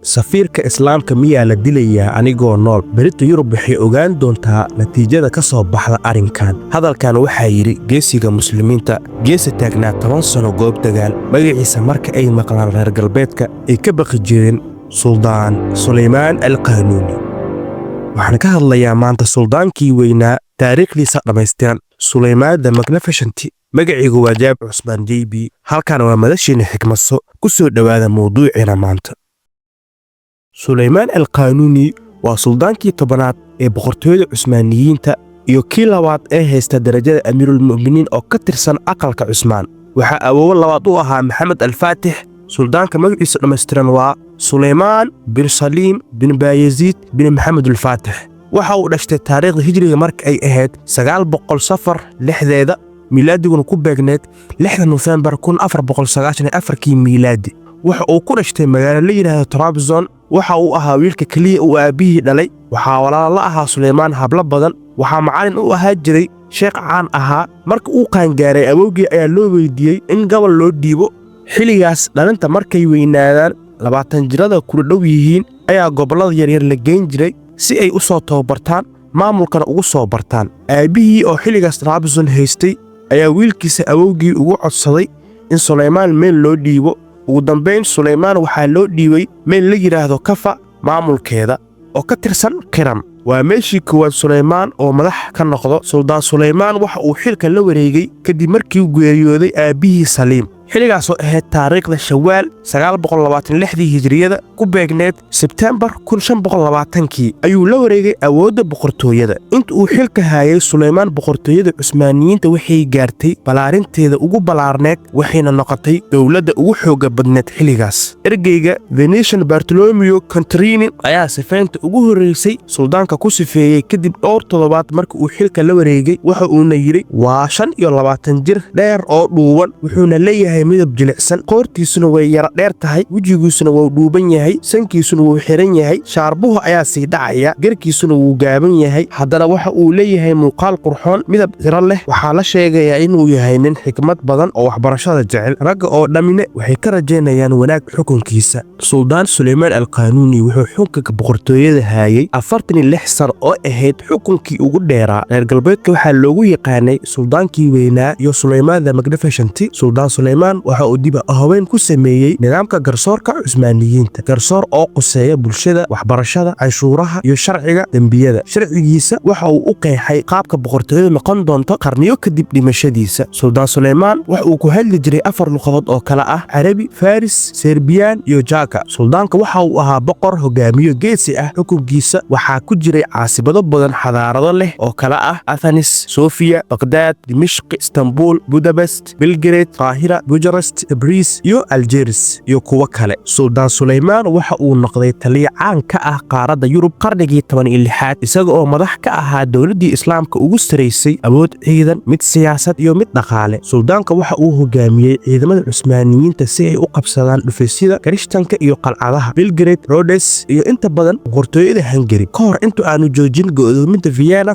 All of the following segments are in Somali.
Safiirka Islaamka miyaa la dilayaa anigoo nool? Berita Yurub waxay ogaan doontaa natiijada ka soo baxda arrinkan. Hadalkan waxaa yidhi geesiga Muslimiinta, geesi taagnaa 10 sano goob dagaal, magaciisa marka ay maqlaan reer galbeedka ay ka baqi jireen, Suldaan Sulaymaan Alqaanuuni. Waxaan ka hadlayaa maanta suldaankii weynaa, taariikhdiisa dhammaystiran, Sulaymaan the Magnificent. Magacaygu waa Jaabir Cusmaan JB, halkan waa madashiina Xikmadso. Ku soo dhowaada mawduuciina maanta. Sulaymaan Alqaanuuni waa suldaankii 10aad ee boqortooyada Cusmaaniyiinta iyo kii labaad ee haysta darajada amiirulmu'miniin oo ka tirsan aqalka Cusmaan. Waxaa awoowo labaad u ahaa Maxamed Alfaatix. Suldaanka magaciisa dhammaystiran waa Sulaymaan bin Saliim bin Baayaziid bin Maxamed Alfaatix. Waxa uu dhashtay taariikhda hijriga marka ay ahayd 900 Safar 6deeda, miilaadiguna ku beegneed 6da Nofembar 1494kii miilaadi. Waxa uu ku dhashtay magaalo la yidhaahdo Trabzon. Waxa uu ahaa wiilka keliya uu aabbihii dhalay. Waxaa walaalo la ahaa Sulaymaan hablo badan. Waxaa macallin u ahaa jiray sheekh caan ahaa. Marka uu qaangaaray, awowgii ayaa loo weydiiyey in gobol loo dhiibo. Xilligaas dhalinta markay weynaadaan, 20 jirada kula dhow yihiin, ayaa gobollada yaryar la geyn jiray si ay u soo tababartaan, maamulkana ugu soo bartaan. Aabbihii oo xilligaas Trabzon haystay ayaa wiilkiisa awowgii ugu codsaday in Sulaymaan meel loo dhiibo. Ugu dambayn Sulaymaan waxaa loo dhiibay meel la yidhaahdo Kafa maamulkeeda oo ka tirsan Qiram. Waa meeshii koowaad Sulaymaan oo madax ka noqdo. Suldaan Sulaymaan waxa uu xilka la wareegay kadib markii uu geeriyooday aabbihii Saliim, xilligaasoo ahayd taariikhda Shawaal dii hijriyada, ku beegneed Sebtembar kii ayuu la wareegay awoodda boqortooyada. Inta uu xilka haayay Sulaymaan, boqortooyada Cusmaaniyiinta waxay gaartay ballaarinteeda ugu ballaarneed, waxayna noqotay dowladda ugu xoogga badneed xilligaas. Ergeyga Venetian Bartolomeo Contarini ayaa sifaynta ugu horreysay suldaanka ku sifeeyey kadib dhowr toddobaad marka uu xilka la wareegay. Waxa uuna yidhi: "Waa 25 jir dheer oo dhuuban, wuxuuna leeyahay midab jilicsan, qoortiisuna way yara dheer tahay, wejigiisuna wuu dhuuban yahay, sankiisuna wuu xiran yahay, shaarbuhu ayaa sii dhacaya, garkiisuna wuu gaaban yahay. Haddana waxa uu leeyahay muuqaal qurxoon, midab ciro leh. Waxaa la sheegayaa inuu yahay nin xikmad badan oo waxbarashada jecel. Ragga oo dhammine waxay ka rajaynayaan wanaag xukunkiisa." Suldaan Suleymaan Alqaanuuni wuxuu xukunka boqortooyada haayay 46 sano oo ahayd xukunkii ugu dheeraa. Reer galbeedka waxaa loogu yaqaanay suldaankii weynaa iyo Sulaymaan the Magnificent. Suldaan Sulaymaan waxa uu dib haween ku sameeyey nidaamka garsoorka Cusmaaniyiinta, garsoor oo quseeya bulshada, waxbarashada, canshuuraha iyo sharciga dembiyada. Sharcigiisa waxa uu u qeexay qaabka boqortooyadu noqon doonto qarniyo kadib dhimashadiisa. Suldaan Sulaymaan waxa uu ku hadli jiray afar luqadood oo kale ah Carabi, Faris, Serbiyan iyo Jaka. Suldaanka waxa uu ahaa boqor hogaamiyo geesi ah. Xukunkiisa waxaa ku jiray caasimado badan xadaarado leh oo kale ah Athanis, Sofiya, Baqdaad, Dimishqi, Istanbul, Budapest, Belgrade, Qaahira, Bucharest, Tabriis iyo Aljeris iyo kuwo kale. Suldaan Sulaymaan waxa uu noqday taliya caan ka ah qaaradda Yurub qarnigii 16aad, isaga oo madax ka ahaa dowladdii Islaamka ugu saraysay awood ciidan, mid siyaasad iyo mid dhaqaale. Suldaanka waxa uu hogaamiyey ciidamada Cusmaaniyiinta si ay u qabsadaan dhufaysyada Kirishtanka iyo qalcadaha Belgrade, Rhodes iyo inta badan boqortooyada Hungari. Ka hor intu aanu joojin go'doominta Vienna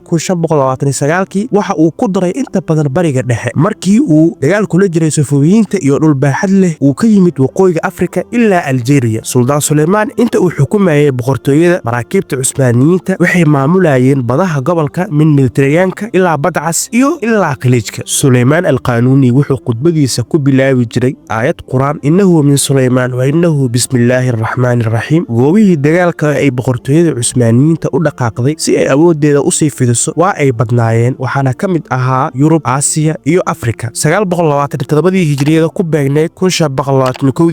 kii, waxa uu ku daray inta badan Bariga Dhexe markii uu dagaal kula jiray Safawiyiinta iyo dhul baaxad leh uu ka yimid waqooyiga Afrika ilaa Aljeeriya. Suldaan Suleymaan inta uu xukumayay boqortooyada, maraakiibta Cusmaaniyiinta waxay maamulayeen badaha gobolka min Mediteraneanka ilaa Badcas iyo ilaa Khaliijka. Suleymaan Alqaanuuni wuxuu khudbadiisa ku bilaabi jiray aayad Qur-aan: "إنه من سليمان وإنه بسم الله الرحمن الرحيم." Goobihii dagaalka ay boqortooyada Cusmaaniyiinta u dhaqaaqday si ay awooddeeda usii fidiso waa ay badnaayeen, waxaana ka mid ahaa Yurub, Aasiya iyo Afrika. Dii hijriyada, ku beegneyd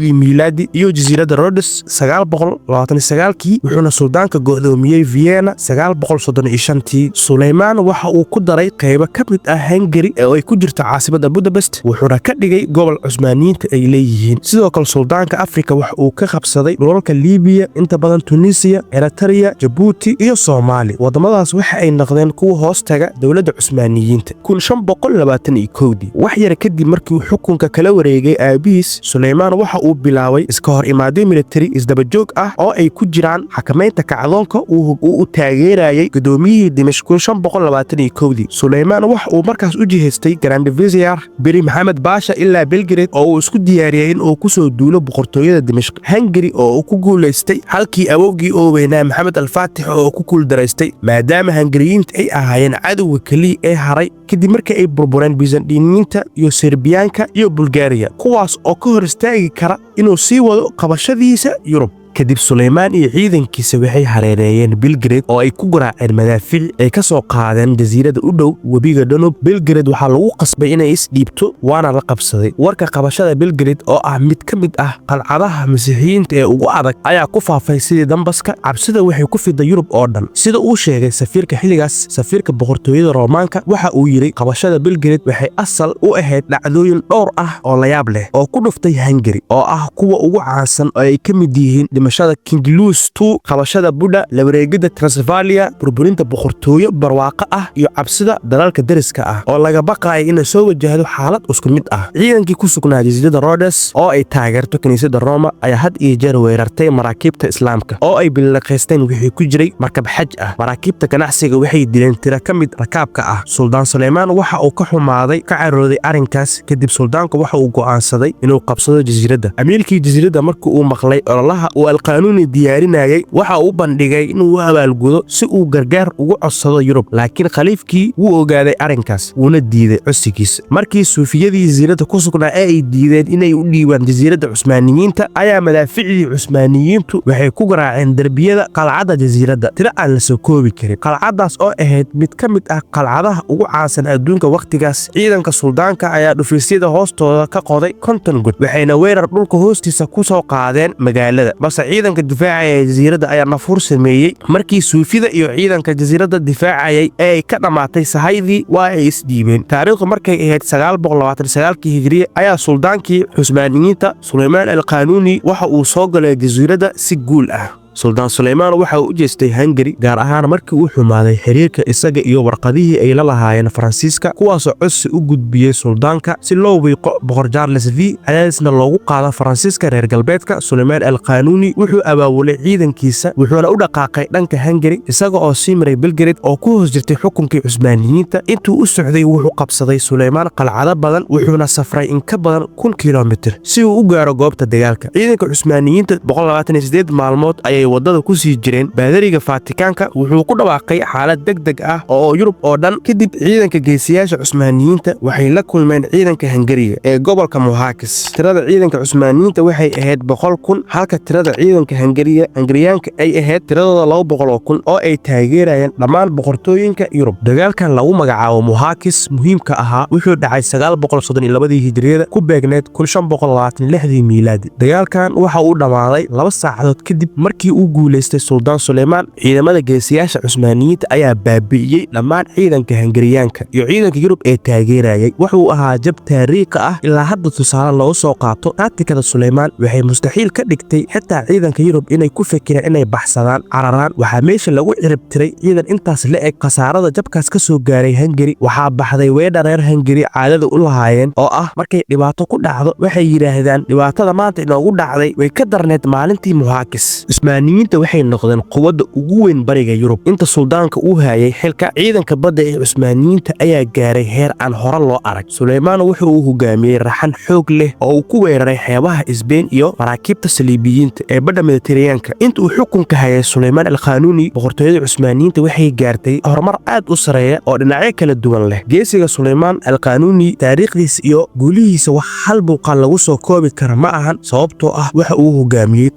dii miilaadi, iyo jasiiradda Rodes kii, wuxuuna suldaanka go'doomiyey Vienna tii. Suleymaan waxa uu ku daray qaybo ka mid ah Hungari oo ay ku jirto caasimadda Budapest, wuxuuna ka dhigay gobol Cusmaaniyiinta ay leeyihiin. Sidoo kale suldaanka Afrika wax uu ka qabsaday dhulalka Libiya, inta badan Tunisiya, Eritariya, Jabuuti iyo Soomaali. Waddamadaas waxa ay noqdeen kuwa hoos taga dowladda Cusmaaniyiinta. Wax yar kadib markii uu xukunka kala kala wareegay aabihiis, Suleymaan waxa uu bilaabay iska hor imaadyo militari isdabajoog ah oo ay ku jiraan xakamaynta kacdoonka uu u taageerayay gudoomiyihii Dimashq. Dii Suleymaan waxa uu markaas u jihaystay Grand Vizier Piri Maxamed Baasha ilaa Belgrade, oo uu isku diyaariyey in uu ku soo duulo boqortooyada Dimashq. Hungari oo uu ku guulaystay halkii awowgii oo weynaa Maxamed Alfaatix oo ku guuldaraystay, maadaama Hungariyiinta ay ahaayeen cadowga keliya ee haray kadib markii ay burbureen Byzantiniyiinta iyo Serbiyaanka iyo Bulgaariya, kuwaas oo ka hor istaagi kara inuu sii wado qabashadiisa Yurub. Kadib Sulaymaan iyo ciidankiisa waxay hareereeyeen Belgrade oo ay ku garaaceen madaafiic ay ka soo qaadeen jasiiradda u dhow webiga Danub. Belgrade waxaa lagu qasbay inay isdhiibto, waana la qabsaday. Warka qabashada Belgrade, oo ah mid ka mid ah qalcadaha Masiixiyiinta ee ugu adag, ayaa ku faafay sidii dambaska. Cabsida waxay ku fiday Yurub oo dhan. Sida uu sheegay safiirka xilligaas, safiirka boqortooyada Roomaanka, waxa uu yidhi: "Qabashada Belgrade waxay asal u ahayd dhacdooyin dhowr ah oo layaab leh oo ku dhuftay Hungary, oo ah kuwa ugu caansan oo ay ka mid yihiin dhimashada King Louis II, qabashada Buda, la wareegidda Transylvania, burburinta boqortooyo barwaaqo ah iyo cabsida dalalka deriska ah oo laga baqaaya inay soo wajahdo xaalad isku mid ah." Ciidankii ku sugnaa jasiiradda Rhodes oo ay taageerto kiniisadda Roma ayaa had iyo jeer weerartay maraakiibta Islaamka oo ay bililiqaysteen wixii ku jiray markab xaj ah. Maraakiibta ganacsiga waxay dileen tiro ka mid rakaabka ah. Suldaan Suleymaan waxa uu ka xumaaday, ka carooday arrinkaas. Kadib suldaanku waxa uu go'aansaday inuu qabsado jasiiradda. Amiirkii jasiiradda markii uu maqlay ololaha uu Alqaanuuni diyaarinayay, waxa uu u bandhigay inuu u abaalgudo si uu gargaar ugu codsado Yurub, laakiin khaliifkii wuu ogaaday arrinkaas, wuuna diiday codsigiisa. Markii suufiyadii jasiiradda ku sugnaa ee ay diideen inay u dhiibaan jasiiradda Cusmaaniyiinta, ayaa madaaficdii Cusmaaniyiintu waxay ku garaaceen derbiyada qalcadda jasiiradda tiro aan la soo koobi karin. Qalcaddaas oo ahayd mid ka mid ah qalcadaha ugu caansan adduunka wakhtigaas. Ciidanka suldaanka ayaa dhufaysyada hoostooda ka qoday 50 god, waxayna weerar dhulka hoostiisa ku soo qaadeen magaalada, balse ciidanka difaacaya ee jasiiradda ayaa nafuur sameeyey. Markii suufida iyo ciidanka jasiiradda difaacayay ee ay ka dhammaatay sahaydii, waa ay isdhiibeen. Taariikhdu markay ahayd kii Hijriye ayaa suldaankii Cusmaaniyiinta Sulaymaan Alqaanuuni waxa uu soo galay jasiiradda si guul ah. Suldaan Sulaymaan waxa uu u jeestay Hungari, gaar ahaan markii uu xumaaday xiriirka isaga iyo warqadihii ay la lahaayeen Faransiiska, kuwaasoo codsi u gudbiyey suldaanka si loo wiiqo Boqor Charles V, cadaadisna loogu qaado Faransiiska reer galbeedka. Sulaymaan Alqaanuuni wuxuu abaabulay ciidankiisa, wuxuuna u dhaqaaqay dhanka Hungari, isaga oo sii maray Belgrade oo ku hoos jirtay xukunkii Cusmaaniyiinta. Intuu u socday wuxuu qabsaday Sulaymaan qalcado badan, wuxuuna safray in ka badan 1000 kilomitir si uu u gaaro goobta dagaalka. Ciidanka Cusmaaniyiinta maalmood ayay waddada ku sii jireen. Baadariga Faatikaanka wuxuu ku dhawaaqay xaalad deg deg ah oo Yurub oo dhan. Kadib ciidanka geesiyaasha Cusmaaniyiinta waxay la kulmeen ciidanka Hungariga ee gobolka Mohakis. Tirada ciidanka Cusmaaniyiinta waxay ahayd 100,000, halka tirada ciidanka Hungariya Hungariyaanka ay ahayd tiradooda 200,000, oo ay taageerayeen dhammaan boqortooyinka Yurub. Dagaalkan lagu magacaabo Mohakis muhiimka ahaa wuxuu dhacay dii Hijriyada, ku beegneed dii Miilaadi. Dagaalkan waxa uu dhammaaday 2 saacadood kadib markii uu guulaystay Suldaan Suleymaan. Ciidamada geesiyaasha Cusmaaniyiinta ayaa baabi'iyey dhammaan ciidanka Hungariyaanka iyo ciidanka Yurub ee taageerayay. Wuxuu ahaa jab taariikhi ah ilaa hadda tusaale loogu soo qaato. Taatikada Suleymaan waxay mustaxiil ka dhigtay xitaa ciidanka Yurub inay ku fikireen inay baxsadaan, cararaan. Waxaa meesha lagu cirib tiray ciidan intaas la eg. Khasaarada jabkaas ka soo gaaray Hungari waxaa baxday weedha reer Hungari caadada u lahaayeen oo ah markay dhibaato ku dhacdo waxay yidhaahdaan: "Dhibaatada maanta inoogu dhacday way ka darneed maalintii Muhaakis." Cusmaaniyiinta waxay noqdeen quwadda ugu weyn bariga Yurub inta suldaanka uu hayay xilka. Ciidanka badda ee Cusmaaniyiinta ayaa gaaray heer aan hore loo arag. Suleymaan wuxuu uu hogaamiyey raxan xoog leh oo uu ku weeraray xeebaha Isbeyn iyo maraakiibta Saliibiyiinta ee badha Mediteraneanka. Inta uu xukunka hayay Suleymaan Alqaanuuni, boqortooyada Cusmaaniyiinta waxay gaartay horumar aad u sareeya oo dhinacyo kala duwan leh. Geesiga Suleymaan Alqaanuuni taariikhdiisa iyo guulihiisa wax hal muuqaal lagu soo koobi kara ma ahan, sababtoo ah waxa uu hogaamiyey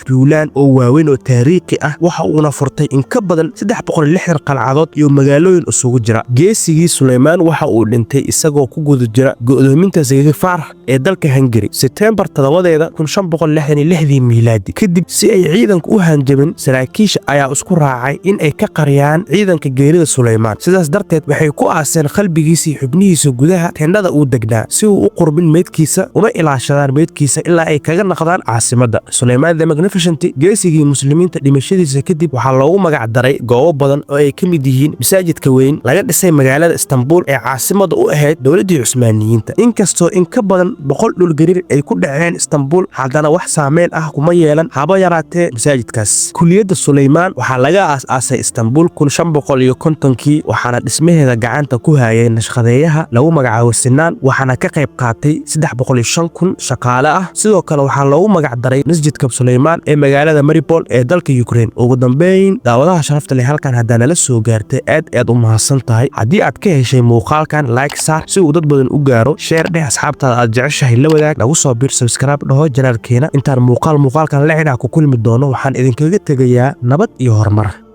duulaan oo waaweyn oo taariikhi ah, waxa uuna furtay in ka badan qalcadood iyo magaalooyin isugu jira. Geesigii Suleymaan waxa uu dhintay isagoo ku guda jira go'doominta Segifaar ee dalka Hungari, Sebteembar 7-deeda Miilaadi. Kadib si ay ciidanku u hanjabin, saraakiisha ayaa isku raacay in ay ka qariyaan ciidanka geerida Suleymaan. Sidaas darteed waxay ku aaseen qalbigiisii xubnihiisa gudaha teendhada uu degnaa, si uu u qurbin meydkiisa una ilaashadaan meydkiisa ilaa ay kaga naqdaan caasimadda. Suleymaan the Magnificent, geesigii. Geesigii muslimiinta dhimashadiisa kadib waxaa loogu magac daray goobo badan oo ay ka mid yihiin masaajidka weyn laga dhisay magaalada Istanbul ee caasimada u ahayd dowladdii Cusmaaniyiinta. Inkastoo in ka badan 100 dhulgariir ay ku dhaceen Istanbul, haddana wax saameyn ah kuma yeelan haba yaraatee masaajidkaas. Kuliyadda Sulaymaan waxaa laga aas-aasay Istanbul 1550-kii, waxaana dhismaheeda gacanta ku hayay nashqadeeyaha lagu magacaabo Sinaan, waxaana ka qayb qaatay 305,000 shaqaale ah. Sidoo kale waxaa loogu magac daray masjidka Sulaymaan ee magaalada Mariupol ee dalka Ukraine. Ugu dambeyn, daawadaha sharafta leh, halkan haddaa nala soo gaartay, aad aad u mahadsan tahay. Haddii aad ka heshay muuqaalkan, like saar si uu dad badan u gaaro, share dheh, asxaabtaada aad jeceshahay la wadaag, nagu soo bir, subscribe dhaho channelkeena. Intaan muuqaal muuqaalkan la xidhaa ku kulmi doono, waxaan idinkaga tegayaa nabad iyo horumar.